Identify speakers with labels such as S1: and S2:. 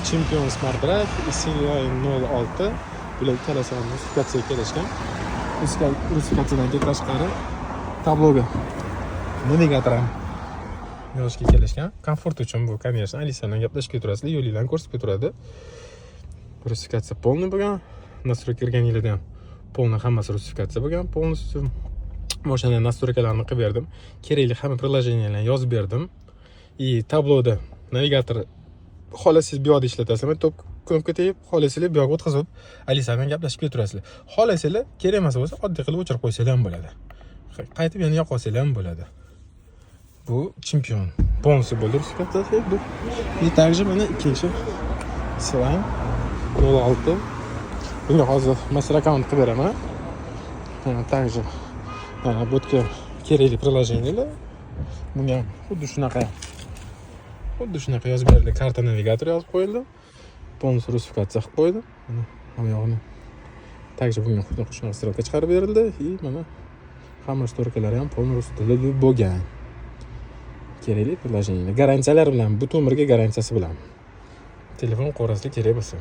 S1: Chempion Smart Drive, Sealion 06. Bular ikkalasi ham rusifikatsiyaga kelishgan. Rusifikatsiyadan tashqari tabloga navigator ham yozishga kelishgan. Komfort uchun bu, конечно, Alisa bilan gaplashib keturasizlar, yo'linglarni ko'rsatib keturadi. Rusifikatsiya полный bo'lgan. Настройка kirganinglarda ham полный hammasi rusifikatsiya bo'lgan. Полностью mashinani настройка larini qilib berdim. Kerakli hamma приложения larni yozib berdim. И tabloda navigator xohlasangiz bu yoqda ishlatasizlar, top knopka tegib, xohlasanglar bu yoqqa o'tkazib Alisa bilan gaplashib ketaverasizlar. Xohlasanglar, kerak emas bo'lsa, oddiy qilib o'chirib qo'ysanglar ham bo'ladi. Qaytib yana yoqib olsanglar ham bo'ladi. Bu Chempion полностью bo'ldi rusifikatsiyasi bu. И также mana ikkinchi Sealion 06. Bunga hozir master akkaunt qilib beraman. Также bu yerga kerakli приложения lar, bunga ham xuddi shunaqa yozib berildi. Karta, navigator yozib qo'yildi, полностью rusifikatsiya qilib qo'ydi. Mana hamma yog'ini также bunga xuddi shunaqa стрелка chiqarib berildi. И mana hamma шторка lari ham полный rus tilida bo'lgan. Kerakli приложение, garantiyalar bilan, butun umrga garantiyasi bilan telefon qo'rasizlar kerak bo'lsa.